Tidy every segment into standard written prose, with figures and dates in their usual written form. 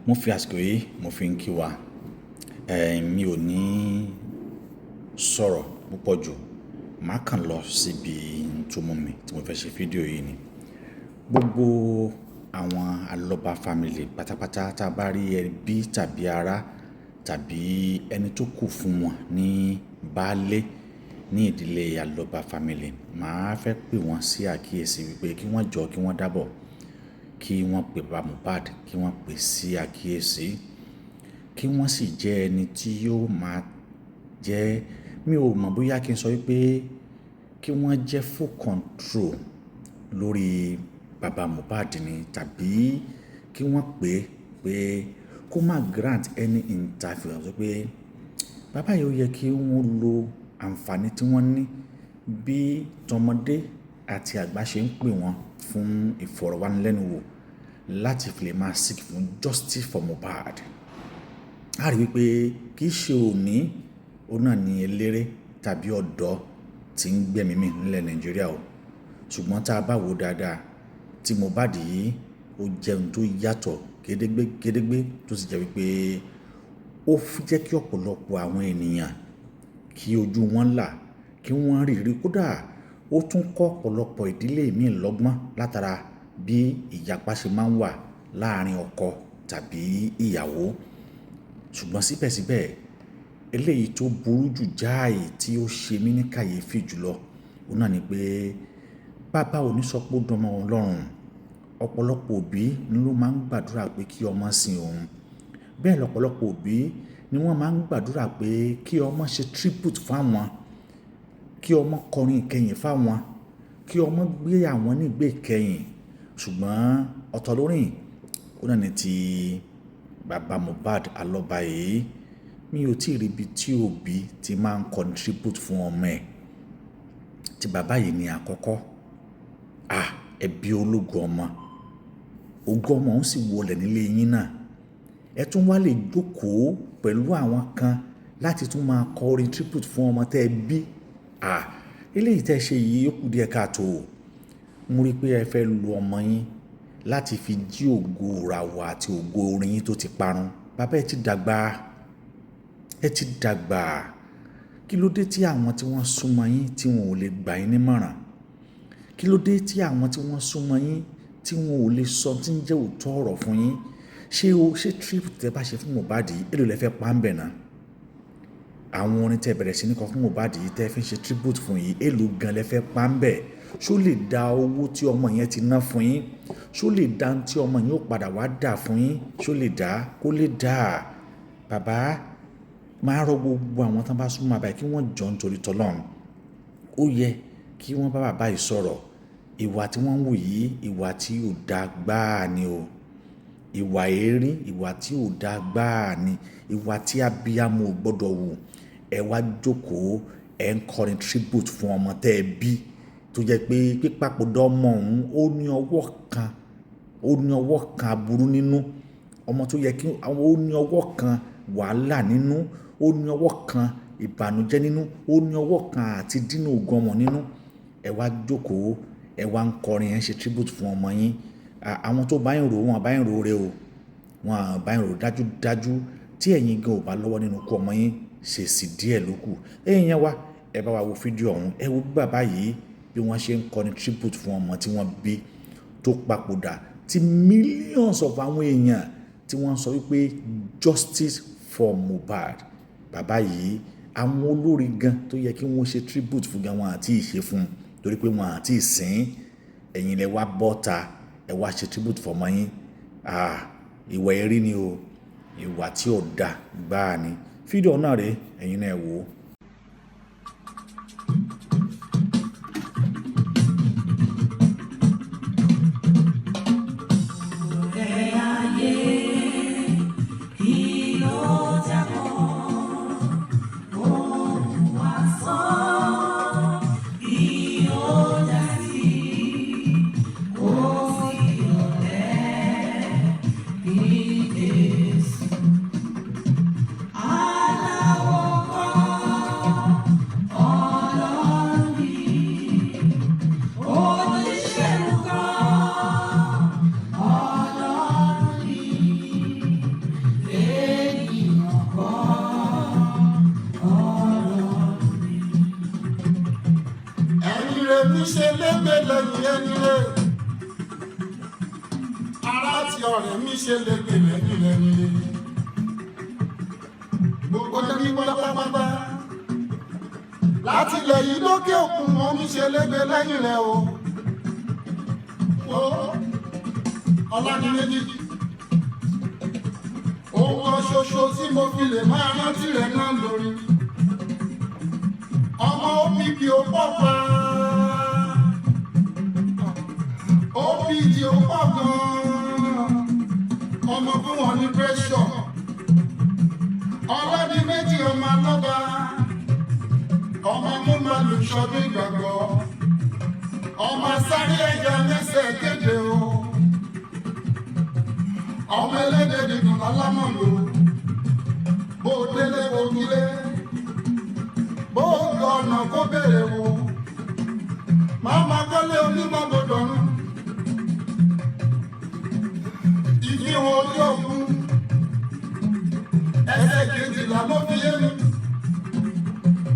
Mo fi àsìkò yìí mo fi ń kí wa. Mi ò ní sọ̀rọ̀ púpọ̀ jù. Màá kàn lọ síbi tó mú mi tí mo fẹ́ ṣe fídíò yìí ni. Gbogbo àwọn Aloba family pátápátá tí a bá rí ẹbí tàbí ará tàbí ẹni tó kù fún wọn ní báálé ní ìdílé Aloba family, màá fẹ́ pè wọ́n sí àkíyèsí wípé kí wọ́n jọ, kí wọ́n dábọ̀, kí wọ́n pe bàbá Mohbad, kí wọ́n pè sí àkíyèsí, kí wọ́n sì jẹ́ ẹni tí yóò máa jẹ́. Mi ò mọ̀ bóyá kí n sọ wípé kí wọ́n jẹ́ full control lórí bàbá Mohbad ni tàbí kí wọ́n pè pé kó má grant any interview. Sọ pé bàbá yìí ó yẹ kí wọ́n lo àǹfààní tí wọ́n ní bí tọmọdé àti àgbà ṣe ń pè wọ́n fún ìfọ̀rọ̀wánilẹ́nuwò láti fi lè máa seek fún justice for Mohbad. A rí wípé kì í ṣe òní, òun náà ni eléré tàbí ọ̀dọ́ tí ń gbẹ̀mí mì nílẹ̀ Nàìjíríà o. Ṣùgbọ́n tí a bá wò dáadáa, tí Mohbad yìí ó jẹ́ ohun tó yàtọ̀ gédégbé gédégbé tó sì jẹ́ wípé ó jẹ́ kí ọ̀pọ̀lọpọ̀ àwọn ènìyàn kí ojú wọn là, kí wọ́n rí rí kódà ó tún kọ́ ọ̀pọ̀lọpọ̀ ìdílé míì lọ́gbọ́n látara bí ìyapa ṣe máa ń wà láàárín ọkọ tàbí ìyàwó. Ṣùgbọ́n síbẹ̀síbẹ̀ eléyìí tó burú jù jáì tí ó ṣe mí ní kàyéfì jùlọ, òun náà ni pé bàbá ò ní sọ pé ó dánmọ́ Ọlọ́run. Ọ̀pọ̀lọpọ̀ òbí ló máa ń gbàdúrà pé kí ọmọ sin òun. Bẹ́ẹ̀ lọ́pọ̀lọpọ̀ òbí ni wọ́n máa ń gbàdúrà pé kí ọmọ ṣe tribute fún àwọn, kí ọmọ kọrin ìkẹyìn fún àwọn, kí ọmọ gbé àwọn ní ìgbé ìkẹyìn. Ṣùgbọ́n ọ̀tọ̀ lórín, òun náà ni ti bàbá Mohbad Aloba yìí. Mi ò tí ì rí ibi tí òbí ti máa ń contribute fún ọmọ ẹ̀. Tí bàbá yìí ni àkọ́kọ́. À, ẹbí ológo ọmọ. Ògo ọmọ òun sì wọlé nílé yín náà. Ẹ tún wá lè jókòó pẹ̀lú àwọn kan láti tún máa kọ orin tribute fún ọmọ tẹ́ ẹ bí. À, eléyìí tẹ́ ẹ ṣe yìí ó kù díẹ̀ káàtó. Mo rí pé ẹ fẹ́ lu ọmọ yín láti fi jí ògo ìràwọ̀ àti ògo orin yín tó ti parun. Bàbá ẹ ti dàgbà. Ẹ ti dàgbà. Kí ló dé tí àwọn tí wọ́n súnmọ́ yín tí wọn ò lè gbà yín nímọ̀ràn? Kí ló dé tí àwọn tí wọ́n súnmọ́ yín tí wọn ò lè sọ tí ń jẹ́ òótọ́ ọ̀rọ̀ fún yín? Ṣé o, ṣé tribute tẹ́ bá ṣe fún Mohbad yìí, èló lẹ fẹ́ pa ń bẹ̀ náà? Àwọn orin tẹ́ bẹ̀rẹ̀ sí ní kọ fún Mohbad yìí tẹ́ fi ń ṣe tribute fún yìí, èló gan lẹ fẹ́ pa ń bẹ̀? Ṣé ó lè da owó tí ọmọ yẹn ti ná fún yín? Ṣé ó lè da ohun tí ọmọ yẹn ó padà wá dà fún yín? Ṣé ó lè dà? Kó lè dà. Bàbá, máa rọ gbogbo àwọn tí wọ́n bá súnmọ́ bàbá yìí kí wọ́n jọ nítorí t'Ọlọ́run. Ó yẹ kí wọ́n bá bàbá yìí sọ̀rọ̀. Ìwà tí wọ́n ń wù yìí, ìwà tí ò da gbáà ni o. Ìwà èérí, ìwà tí ò da gbáà ni. Ìwà tí abiyamọ ò gbọdọ̀ wù. Ẹ wá jókòó, ẹ ń kọrin tribute fún ọmọ tẹ́ ẹ bí tó jẹ́ pé pípàpọ̀dọ̀ ọmọ òun ó ní ọwọ́ kan, ó ní ọwọ́ kan aburú nínú. Ọmọ tó yẹ kí ó ní ọwọ́ kan wàhálà nínú, ó ní ọwọ́ kan ìbànújẹ́ nínú, ó ní ọwọ́ kan àti dínú ògo ọmọ nínú. Ẹ wá jókòó, ẹ wá ń kọrin, ẹ ń ṣe tribute fún ọmọ yín. Àwọn tó bá yín rò, wọ́n bá yín rò re o. Wọ́n bá yín rò dájúdájú tí ẹ̀yin gan ò bá lọ́wọ́ nínú ikú ọmọ yín, ṣe sì díẹ̀ ló kù. Ẹ̀yin yẹn wá, ẹ bá wa wo fídíò ọ̀hún. Ẹ wo bí bàbá yìí bí wọ́n ṣe ń kọrin tribute fún ọmọ tí wọ́n bí tó papòdà tí millions of àwọn èèyàn tí wọ́n ń sọ wípé justice for Mohbad. Bàbá yìí, àwọn olórí gan tó yẹ kí wọ́n ṣe tribute fún gan wọn àti ìṣe fún un torí pé wọn àti ìsìn. Ẹ̀yin lẹ wá bọ́ta, ẹ wá ṣe tribute fún ọmọ yín. À, ìwà èérí ni o. Ìwà tí ò da gbáà ni. Fídíò náà rè, ẹ̀yin náà ẹ wò ó. Aláwọ̀ kan. Yé ará tí ọ̀rẹ́ mi ṣe lè gbè lẹ́yìn lẹ́yìn lé gbogbo ní pátápátá láti ilẹ̀ yìí lókè òkun, wọn mi ṣe légbè lẹ́yìn rẹ̀ o. Ó Ọládìméjì, ohun kan ṣoṣo tí mo fi lè máa rántí rẹ̀ náà lórí ọmọ OPP ó pọ̀ pa, OPG ó pọ̀ gan-an, ọmọ fún wọn ní pressure. Ọládìméjì, ọmọ alọ́ba, ọmọ mú màlúù ṣọdún ìgbàgbọ́, ọmọ sáré ẹja mẹsẹ̀ kéde o, ọmọ ẹlẹ́dẹ̀ dídùn lálámọ̀lò. Bó o délé kó kílé, bó o gbọ́ ọ̀nà kó béèrè wo máma kọ́lé onímọ̀ gbọdọ̀run ìfihàn orí òkun ẹsẹ̀ 12 ló fi yé mi.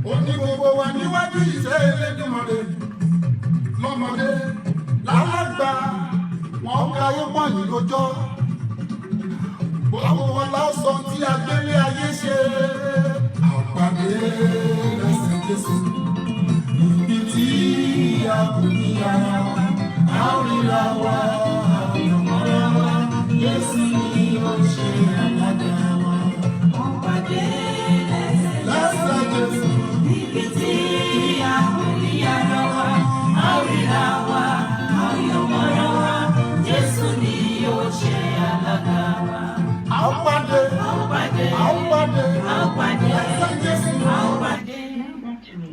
Ó ní gbogbo wa níwájú ìṣe Elédùmarè, lọ́mọdé lálàgbà, wọn ká ayé pọ̀nyìn lójọ́. Gbogbo wọn lásán tí agbélé ayé ṣe àpàdé lẹ́sẹ̀ Jésù níbi tí a kò ní ara wa, a ó ríra wa, a ó yọ̀ mọ́ra wa. Jésù ni ó ṣe alága wa. Wọ́n pàdé lẹ́sẹ̀ Lẹ́sẹ̀ Jésù. Níbi tí a kò ní ara wa, a ó ríra wa, a ó yọ̀ mọ́ra wa. Jésù ni ó ṣe alága wa. A ó pàdé. A ó pàdé, A ó pàdé. A ó pàdé, Lẹ́sẹ̀ Jésù. A ó pàdé. Low battery.